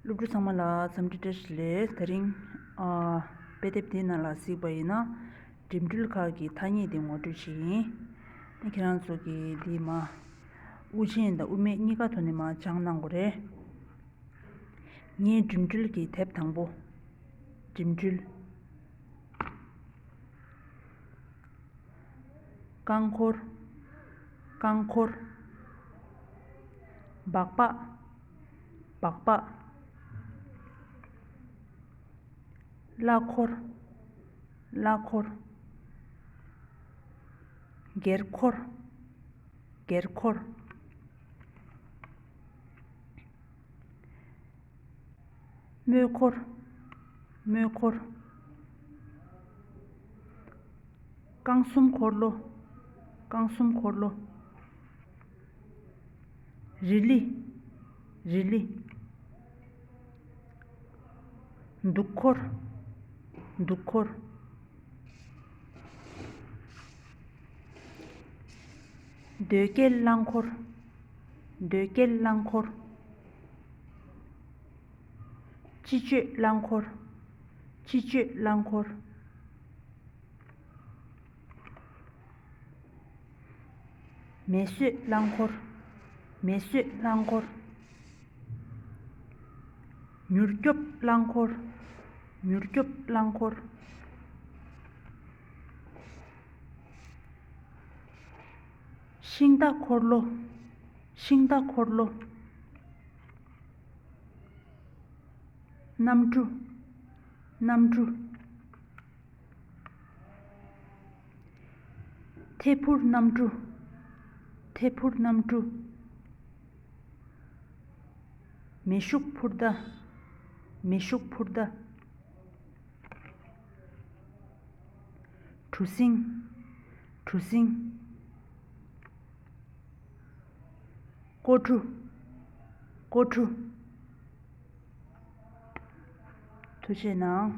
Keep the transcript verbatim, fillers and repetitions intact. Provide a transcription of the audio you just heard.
སློབ་ཕྲུག་ཚང་མ་ལ་འཚམས་འདྲི་བཀྲ་ཤིས་བདེ་ལེགས། དེ་རིང་ཨ་དཔེ་དེབ་འདིའི་ནང་ལ་གཟིགས་པ་ཡིན་ན། འགྲིམ་འགྲུལ་ཁག་གི་ཐ་སྙད་དེ་ངོ་སྤྲོད་བྱེད་ཀྱི་ཡིན། ཨ་ཁྱེད་རང་ཚོ་གིས་འདི་མར་དབུ་ཅན་དང་དབུ་མེད་གཉིས་ཀ་ཐོག་ནས་མར་སྦྱང་གནང་དགོས་རེད། ངའི་འགྲིམ་འགྲུལ་གྱི་དེབ་དང་པོ། འགྲིམ་འགྲུལ། རྐང་འཁོར། རྐང་འཁོར། སྦག་སྦག་སྦག་སྦག་གླ་འཁོར། གླ་འཁོར། སྒེར་འཁོར། སྒེར་འཁོར། མོས་འཁོར། མོས་འཁོར། རྐང་གསུམ་འཁོར་ལོ། རྐང་གསུམ་འཁོར་ལོ། རི་ལི། རི་ལི། གདུགས་འཁོར། གདུགས་འཁོར། སྡོད་སྐྱེལ་རླངས་འཁོར། སྡོད་སྐྱེལ་རླངས་འཁོར། སྤྱི་སྤྱོད་རླངས་འཁོར། སྤྱི་སྤྱོད་རླངས་འཁོར། མེ་གསོད་རླངས་འཁོར། མེ་གསོད་རླངས་འཁོར། མྱུར་སྐྱོབ་རླངས་འཁོར། མྱུར་སྐྱོབ་རླངས་འཁོར། ཤིང་རྟ་འཁོར་ལོ། ཤིང་རྟ་འཁོར་ལོ། གནམ་གྲུ། གནམ་གྲུ། ཐད་འཕུར་གནམ་གྲུ། ཐད་འཕུར་གནམ་གྲུ། མེ་ཤུགས་འཕུར་མདའ། མེ་ཤུགས་འཕུར་མདའ། གྲུ་གཟིངས། གྲུ་གཟིངས། ཀོ་གྲུ། ཀོ་གྲུ། ཐུགས་རྗེ་གནང་།